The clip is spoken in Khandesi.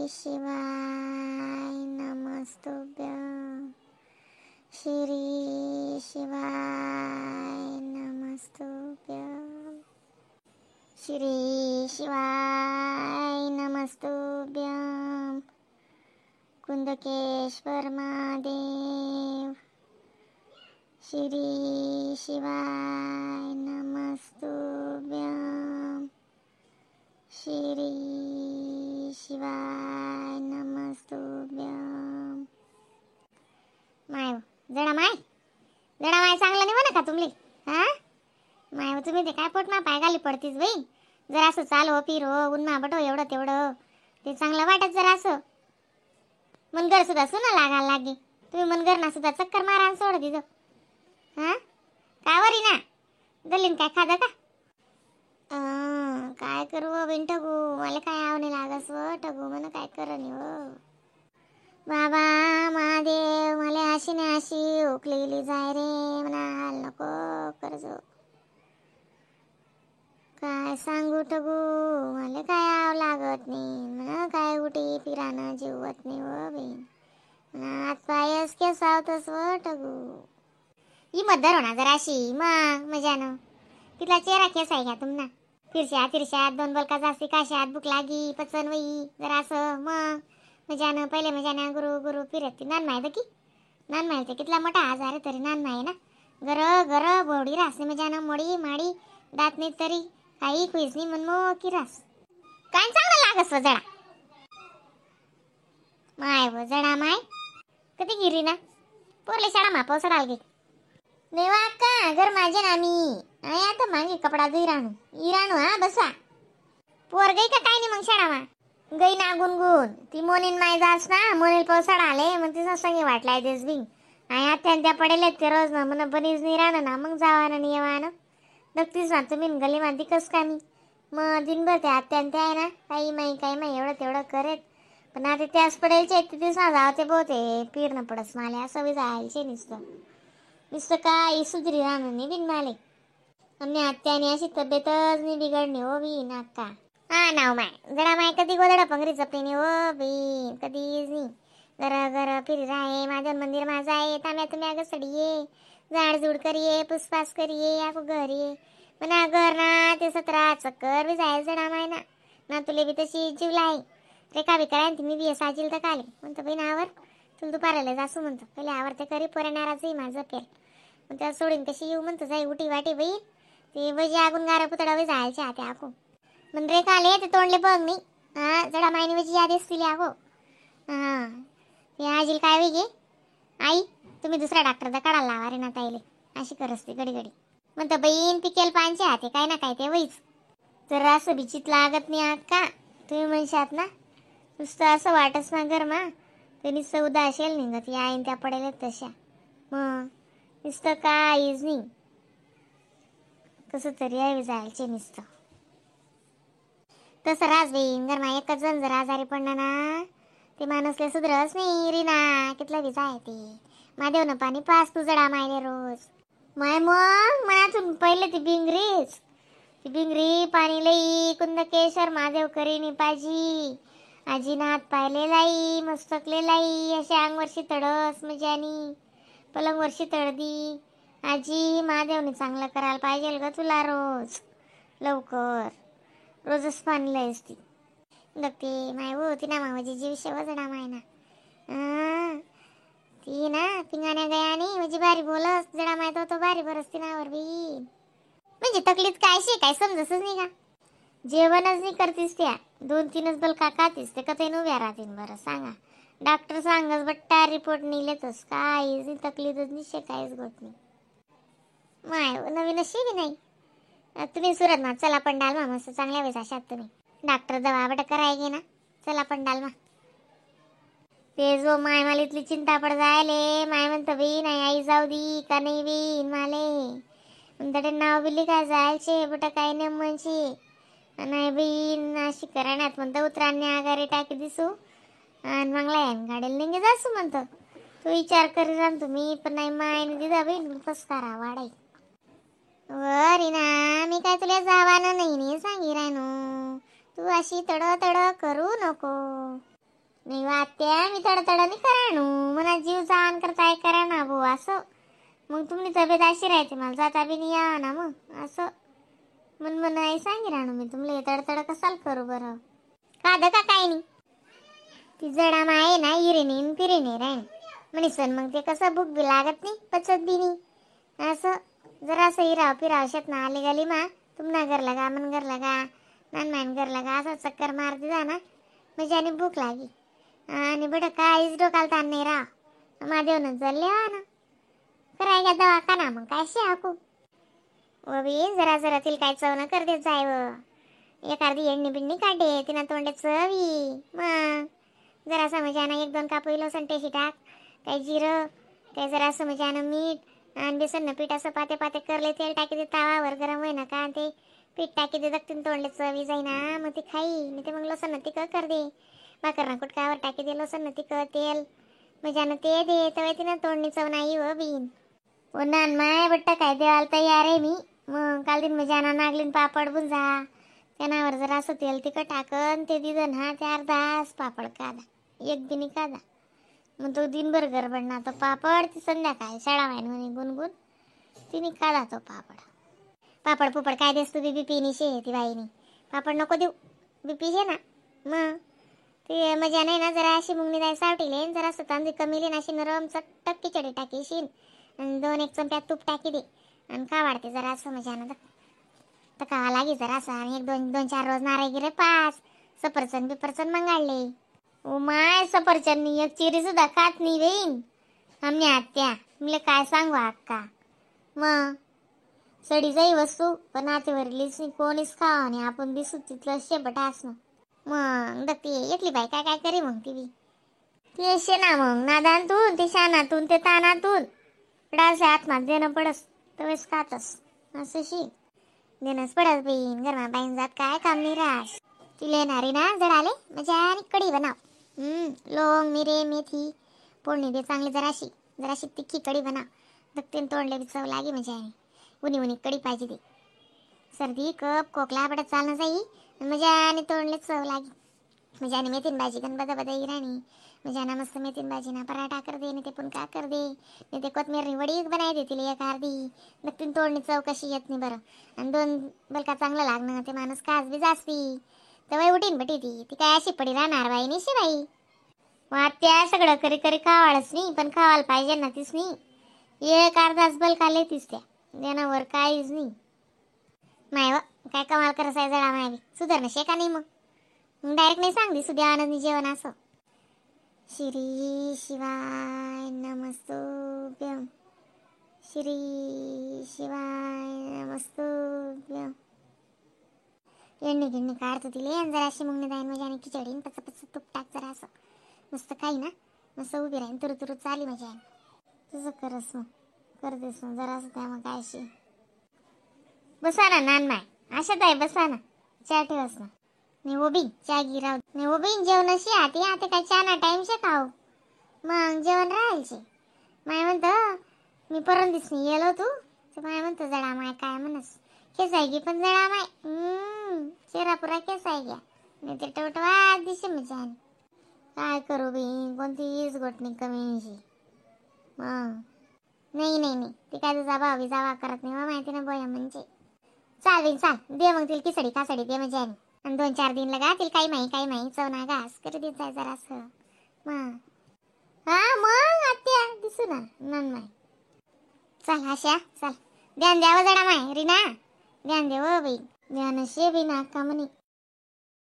शिवाय नमस्तुभ्यं। श्री शिवाय नमस्तुभ्यं। श्री शिवाय नमस्तुभ्यं। कुंदकेश्वर महादेव। श्री शिवाय नमस्तुभ्यं। श्री शिवाय नमस्तुभ्यं। My जडा माय, जडा माय चांगलं नाही म्हणा का तुमले? हा my तुम्ही ते काय पोट मा पाय गाली पडतीस बाई. जरा असं चाल हो फिर हो उन्हा बटो एवढं तेवढं ते चांगलं वाटत जरा असं. मनगर सुद्धा सुना लागायला लागे. तुम्ही मनगर ना सुद्धा चक्कर मारा सोड दिजो. हा काय वरी ना दलीन काय खादा का? काय करू हो बिन ठगू, मला काय आव नाही लागस व ठगू म्हण काय कर नाही हो. बाबा महादेव मला अशी ना अशी उकलेली जाय रे, म्हणा हाल नको करजो. काय सांगू ठगू, मला काय आव लागत नाही, म्हणा काय उठी फिरानं जीवत नाही व बहीण. म्हणा हात पायस केसावतस व ठगू. हिम्मत धरो ना जराशी मग मजानं. तिथला चेहरा केस आहे घ्या तुमना. तिरश्या तिरश्यात दोन बलका जास्ती काशात भूक लागी पचन वई जरासं मग मजानं. पहिले मजानं गुरु गुरु फिरत ती नान माहिती की नान माहिती कितला मोठा आजार आहे तरी नान माय ना. गर गर बोडी रास मजानं मोडी माडी दात नाही तरी काही खुईच नाही मन की रास. काय चांगलं लागस व जडा माय व जडा माय कधी गिरी ना पोरले शाळा मा पावसाळा गे नाही वा का घर माझे ना मी आणि आता मागे कपडा धुई राहणू इराणू. हा बसा पोर गई का काय नाही मग शाळा मा गई ना गुणगुण ती मोनीन माय जास ना मोनील पावसाळा आले मग तिचा संगी वाटलाय देस बिंग आणि आता त्या पडेल ते रोज ना म्हण बनीच नाही राहणं ना मग जावानं नाही येवानं नक्कीच ना तुम्ही गली मा दिकस का मी मग दिनभर त्या आत्यान त्या आहे ना काही माई काही माई एवढं तेवढं करेत. पण आता त्याच पडेलचे तिथेच ना जावं ते बोते पिरणं पडस माले असं बी जायचे नुसतं नुसतं काय सुधरी राहणं नाही बिन माले. आमने आत्याने अशी तब्येतच नाही बिघडणी हो बी नाका. हा नाव माय जरा माय कधी गोदडा पंगरी जपली नाही हो बी कधीच नाही. गर गर फिरी राहे माझं मंदिर माझं आहे ताम्या तुम्ही अगं सडिये झाडझूड करिये पुसपास करिये आखो घर ये म्हणा घर ना ते 17 चक्कर बी जायला जडा माय ना ना तुले बी तशी जीव आहे रेखा बी कराय मी बी साजील तर काले म्हणतो बहीण आवर तुला दुपाराला जासू म्हणतो पहिले आवडते करी पोऱ्या नाराजही माझं पेल मग त्याला सोडून कशी येऊ म्हणतो जाई उठी वाटी बहीण ते वजी आगून गारा पुतळा वे जायचे आते आखो मग रेखा आले ते तोंडले बघ नाही. हा जडा मायनी वजी याद असतील आगो. हां ते आजील काय वेगे आई तुम्ही दुसरा डॉक्टर दा काढायला लावा रे ना ताईले अशी करसते घडी घडी म्हणतं बहीण पिकेल पानचे हाते काय ना काय ते वहीच. जर असं बिचित लागत नाही आका तुम्ही म्हणशात ना नुसतं असं वाटच ना घर मा ते नुसतं उदाशेल निघत या आईन त्या पडेल तशा मग नुसतं काहीच नाही कसं तरी आहे जायचे नुसतं तसं राज बहीण घर मा एकच जण जर आजारी पडलं ना ते माणूसले सुधरच नाही रीना कितलं बी जाय ते महादेव ना पाणी पास तू जडा मायले रोज माय मग मनातून पहिले ती बिंगरीच ती बिंगरी पाणी लई कुंदकेश्वर महादेव करीनी पाजी आजीनाथ पाहिले लाई मस्तकले लाई अशा अंगवर्षी तडस मजानी पलंगवर्षी तळदी आजी महादेवने चांगलं करायला पाहिजे ग तुला रोज लवकर रोजच पाणी लयस ती बघते माय हो ती ना मामाची जीव शेवा जडा माय ना ती ना पिंगाण्या गया नाही म्हणजे भारी बोलस जडा माय तो तो भारी बरस ती नावर बी म्हणजे तकलीफ काय शे काय समजतच नाही का जेवणच नाही करतीस त्या 2-3 बलका खातीस ते कथे उभ्या राहतील बरं सांगा डॉक्टर सांगस बट्टा रिपोर्ट निलेतच काहीच नाही तकलीफच नाही शे काहीच होत नाही. माय नवीन अशी बी नाही तुम्ही सुरत ना चला पंडाल मा मस्त चांगल्या वेळेस अशात तुम्ही डॉक्टर दवा बट कराय गे ना चला पंडाल मा ते जो माय मला इथली चिंता पड जायले माय म्हणतं बी नाही आई जाऊ दी का नाही बीन माले म्हणते नाव बिली काय जायचे बट काय नाही म्हणशी नाही बी अशी करण्यात म्हणतं उतरांनी आगारे टाकी दिसू आणि मागला गाडीला निघे जासू म्हणतं तू विचार करी रान तुम्ही पण नाही मायने दिदा बहीण पस्कारा वाढाई वरी ना मी काय तुला जावानं नाही नाही सांगी राहणू तू अशी तड तड करू नको. आत्या मी तडतड नाही कराणू मना जीव जाण करताय करा ना भाऊ असं. मग तुमची तब्येत अशी राहते मला जाता बी नाही यावं ना मग असं मन मन आई सांगी राहणू मी तुमले तडतड कसाल करू बरं. काद का काय नाही ती जडामा आहे ना इरिनी पिरिनी राहीन म्हणे सण मग ते कसं भूक बी लागत नाही पचत बी नाही असं. जरासं हिराव फिराव शेत ना आली गाली मा तुमना घर लगा मन घर लगा नान मान घर लगा असा चक्कर मारते जा ना म्हणजे आणि भूक लागी आणि बरं काहीच डोकाला ताण नाही राह महादेवनं जळले ना कराय का दवाखाना मग काय शे हाकू व बी जरा जरा तिला काय चव न कर देत जाय व एखादी एडणी बिडणी काढे तिनं तोंडे चवी मग जरासा मजानं एक दोन कापू लसूण टेशी टाक काही जिरं काही जरासं मजानं मीठ आणि बेसन पीठ असं पाते पाते करले तेल टाकी दे तावावर गरम होईना का ते पीठ टाकी दे दगतीन तोंडले चवी जाईना मग ती खाई नाही ते मग लसूण तिखट कर दे भाकर ना कुटकावर टाकी दे लसूण तिखट तेल मजानं ते दे तवे तिनं तोंडणी चव नाही व बीन. ओ नान माय बट्टा काय देवाला तयार आहे मी. मग काल दिन मजाना नागलीन पापड बुंजा त्यानावर जरा असं तेल तिखट टाकन ते दिदन हा ते अर्धास पापड कादा एक बिनी कादा मग तो दिनभर गडबडना तो पापड ती संध्याकाळी शाळा वाईन म्हणे गुणगुण तिने काढा तो पापड. पापड पुपड काय देस तू बीपी निशे ती बाईनी पापड नको देऊ बीपी शे ना मग ते मजा नाही ना जरा अशी मुंगणी दाय सावटीले जरा असं तांदूळ कमी ले ना अशी नरम चटक खिचडी टाकीशीन आणि 2 1 चमचा तूप टाकी दे आणि का वाढते जरा असं मजा ना तर खावा लागे जरा असं. आणि 1 2 2 4 रोज नारळ गिरे 5 सफरचंद बिफरचंद मंगाडले. ओ my सफरचंद एक चिरी सुद्धा खात नाही बहीण आमने आत्या तुमले काय सांगू अक्का. मग सडी जाई वस्तू पण आतेवरलीच नाही कोणीच खावा आणि आपण दिसू तिथलं शेपट असणं मग दत्ती एकली बाई काय काय करी मग ती बी ते शे ना मग नादांतून ते शानातून ते तानातून डासे आत्मा देणं पडस तवेच खातस असं शी देणंच पडस बहीण गरमा बाईन जात काय काम नाही रास. तुला येणारी ना जड आले म्हणजे आणि कढी बनाव लोंग मिरे मेथी फोडणी दे चांगली जराशी जराशी तिखी कढी बनाव दत्तीन तोंडले बी चव लागी म्हणजे उनी उनी कढी पाहिजे ती. सर्दी कप खोकला पडत चालणं जाई म्हणजे आणि तोंडले चव लागी म्हणजे आणि मेथीन भाजी गण बदा बदा इराणी म्हणजे ना मस्त मेथीन भाजी ना पराठा कर दे नाही ते पुणका कर दे नाही ते कोथमीर वडी बनाय दे तिला एक अर्धी दत्तीन तोडणी चव कशी येत नाही बरं. आणि 2 बलका चांगलं लागणं ते माणूस खास बी जास्ती तर उठीन बटी ती ती काय अशी पडी राहणार बाई निशी बाई. मग त्या सगळं करी करी खावाळच नाही पण खावायला पाहिजे ना तीच नाही एक अर्धाच बलका लेतीस त्या देणावर काहीच नाही. माय व काय कमाल करत आहे जरा माय सुधारणं शे का नाही मग मग डायरेक्ट नाही सांगली सुद्या आनंदी जेवण असं. श्री शिवाय नमस्तुभ्यं श्री शिवाय नमस्तुभ्यं. एडणी गिडणी काढतो तिले आणि जरा अशी मुंगणी दाईन म्हणजे आणि खिचडी पच पच तूप टाक जरा असं मस्त काही ना मस्त उभी राहीन तुरु तुरु चाली म्हणजे तुझं करस मग करतेस मग जरा असं त्या मग काय अशी बसा ना नान माय अशात आहे बसा ना चहा ठेवस ना नाही उभी चहा गिराव नाही उभी जेवण अशी आते आता काय चहा ना टाईम शे खाऊ मग जेवण राहायचे. माय म्हणतं मी परत दिस नाही गेलो तू तर माय म्हणतो जडा माय काय म्हणस केसाय पण जडा माय चेहरा पुरा केसाय घ्या नाही ते टवटवा दिसे म्हणजे काय करू बी कोणतीच गोटणी कमी मग नाही नाही नाही ती काय तुझा भावी जावा करत नाही माहिती ना बोया म्हणजे चाल बिन चाल दे मग तिला किसडी कासडी दे म्हणजे आणि 2 4 दिन लगा तिला काही माही काही माही चव ना घास करू देत जाय जरासं मग हा मग आत्या दिसू ना नन माय चाल आशा चाल ध्यान द्यावं जरा माय रीना ध्यान देव बाई ध्यान शे बी ना का म्हणे.